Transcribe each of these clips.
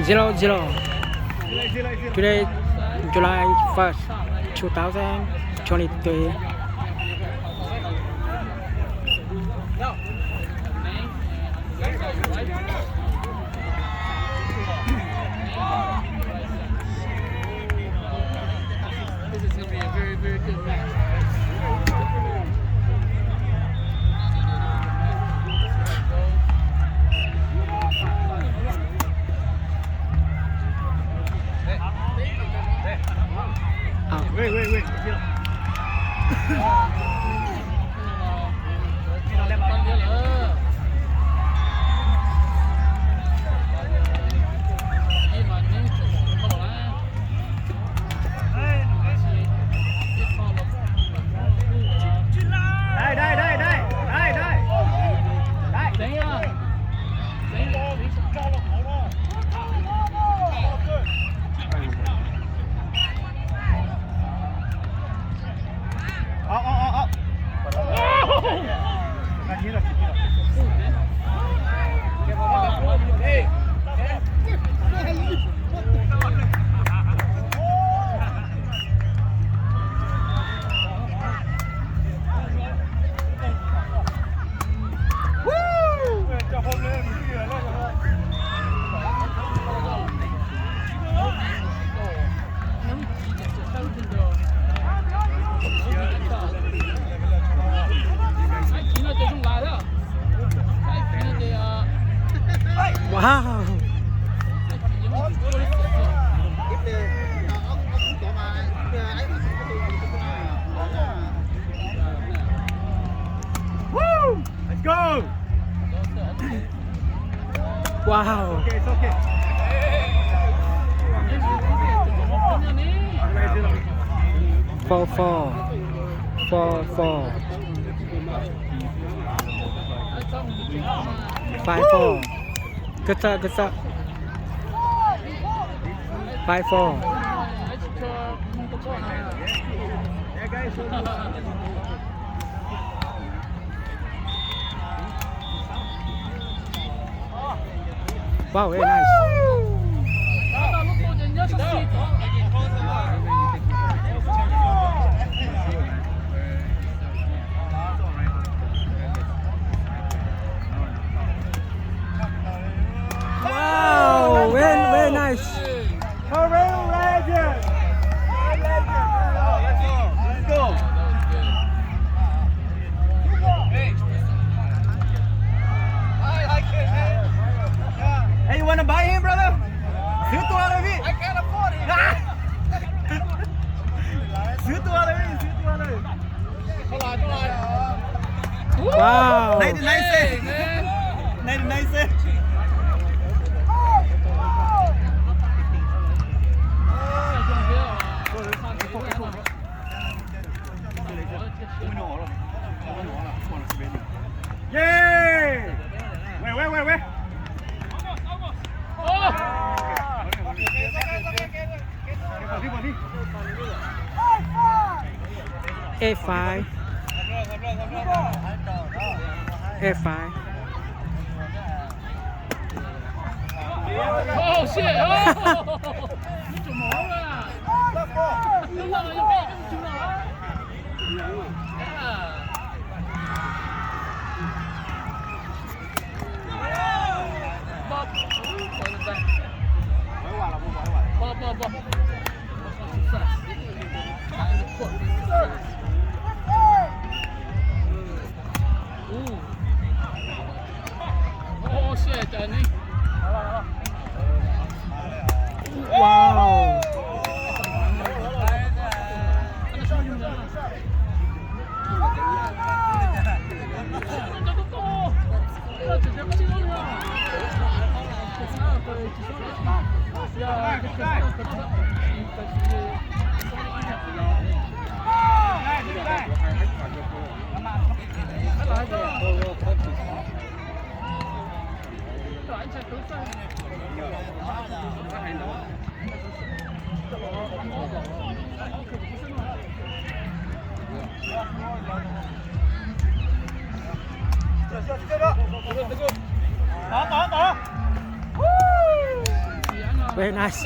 Zero zero. Today, July first, two thousand twenty-three. This is going to be a very, very good match. Wait, wait, wait. Wow. Woo! Let's go! Wow. It's okay, it's okay. Four four. Four four. Five four. Good job, good job. Five four. Wow, very nice. Wow, very, very nice. Korea legend. Let's go. Hey, you wanna buy him, brother? Xwb tua lawm vij. Xwb tua lawm vij, xwb tua lawm. Wow. Nice, nice save. Nice, nice save. Yay! Wait, wait, wait, wait. Eight five. Eight five. Oh, shit. Oh. Wow. Very nice.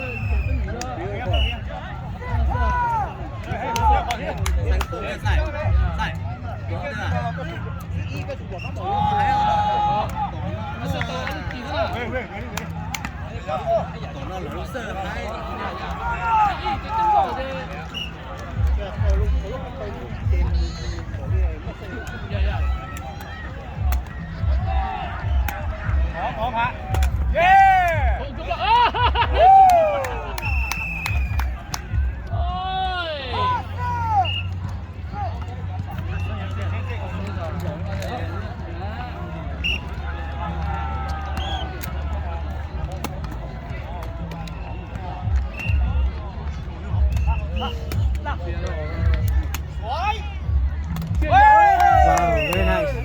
Wow, very nice.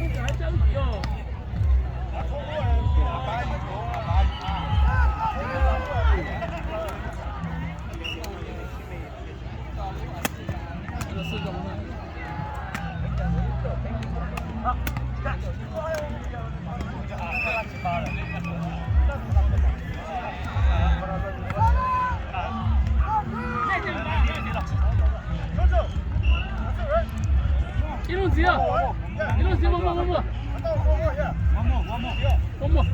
Ib lub ntxiv, ib lub ntxiv, maj muag, maj muag. Maj muag.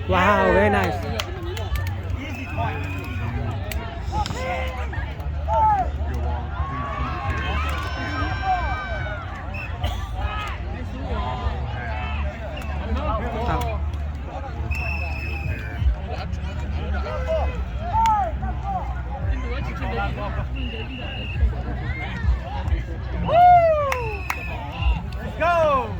Wow, very nice. Let's go!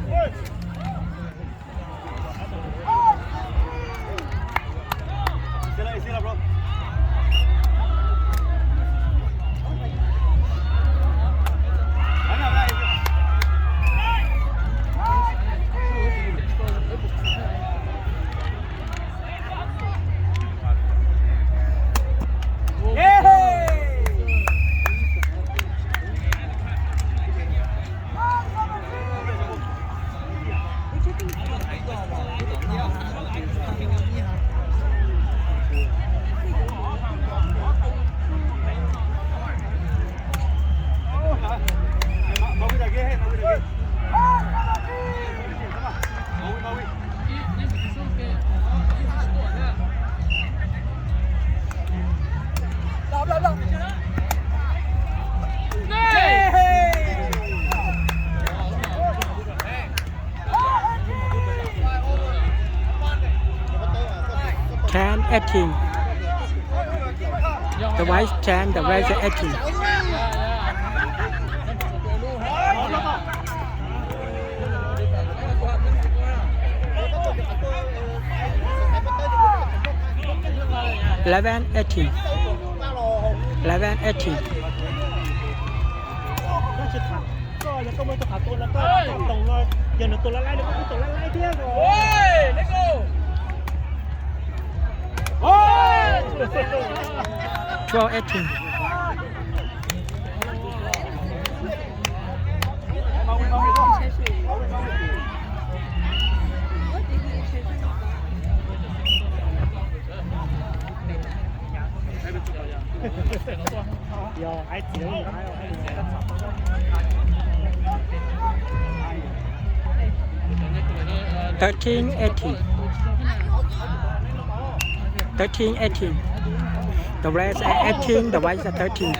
Ten eighteen. The white ten, the red eighteen. Eleven eighteen. Eleven eighteen. Koj yog koj muaj tus qhov tua no koj toom no, yog nws tua laib laib no koj kuj toom laib laib thiab. Twelve eighteen. Thirteen eighteen. Thirteen eighteen. The red are eighteen, the white are thirteen.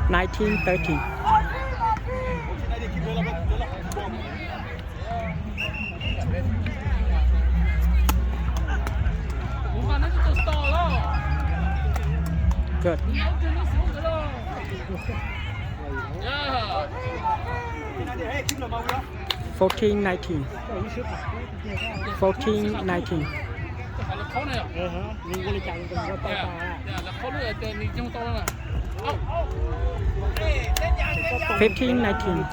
Nineteen thirteen. Good. Fourteen nineteen. Fourteen nineteen. Fifteen nineteen.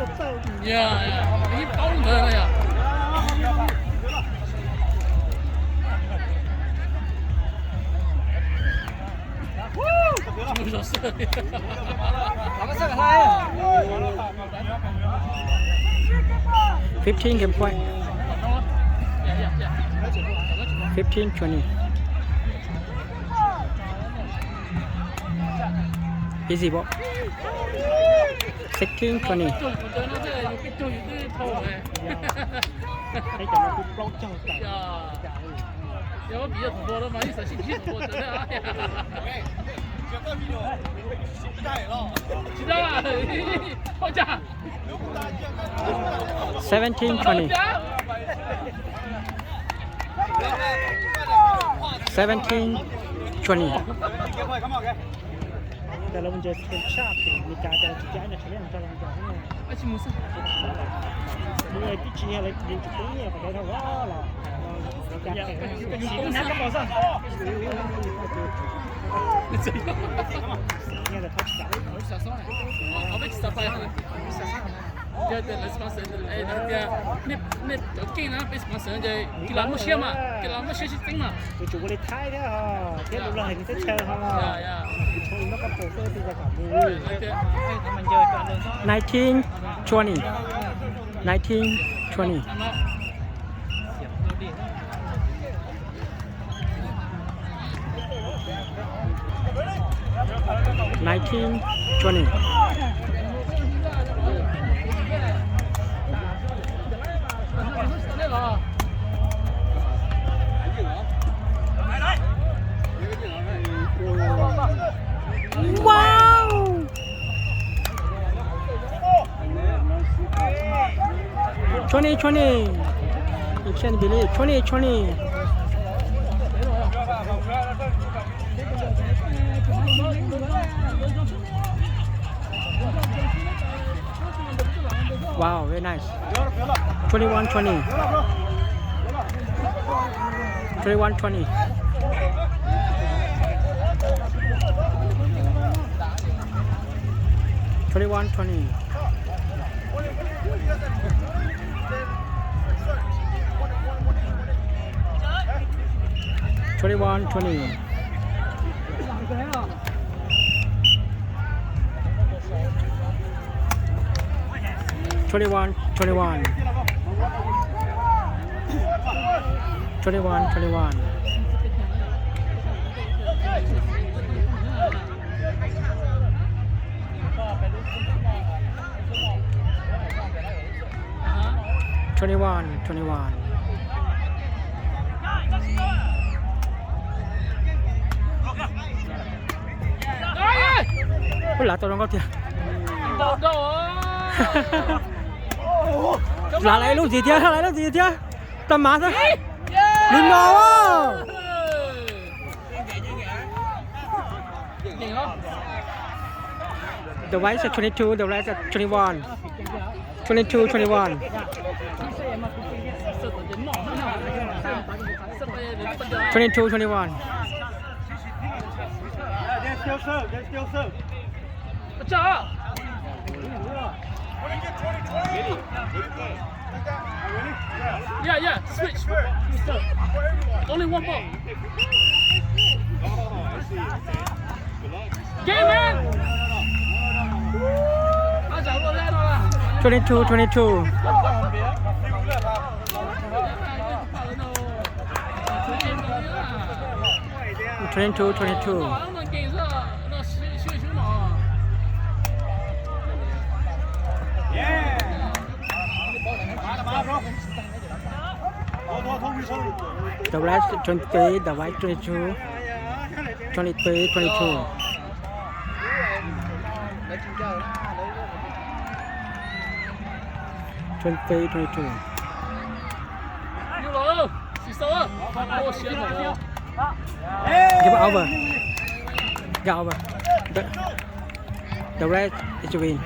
Fifteen game point. Fifteen twenty. Easy ball. Sixteen twenty. Seventeen twenty. Seventeen twenty. Nej cov keej na, peb sponsor ces kis las muaj siab mas, kis las muaj siab sib txeeb mas. Yuav tsum ua li Thaib thiab ho, thiab lub log hais teb chaws ho. Nineteen twenty. Nineteen twenty. Nineteen twenty. Wow! Twenty twenty. You can't believe. Twenty twenty. Wow, very nice. Twenty-one twenty. Twenty-one twenty. Twenty-one twenty. Twenty-one twenty. Twenty-one twenty-one. Twenty-one twenty-one. Twenty-one twenty-one. Ua, lav tau zoo nkauj tiag. Lav lawm ib lub ntxiv thiab, lav ib lub ntxiv thiab. Tau mas xwb. Li no. The white is twenty-two, the red is twenty-one. Twenty-two twenty-one. Twenty-two twenty-one. Yeah, yeah, switch. Only one ball. Game, man. Twenty-two twenty-two. Twenty-two twenty-two. The red twenty-three, the white twenty-two. Twenty-three twenty-two. Twenty-three twenty-two. Give over. Give over. The, the red is win.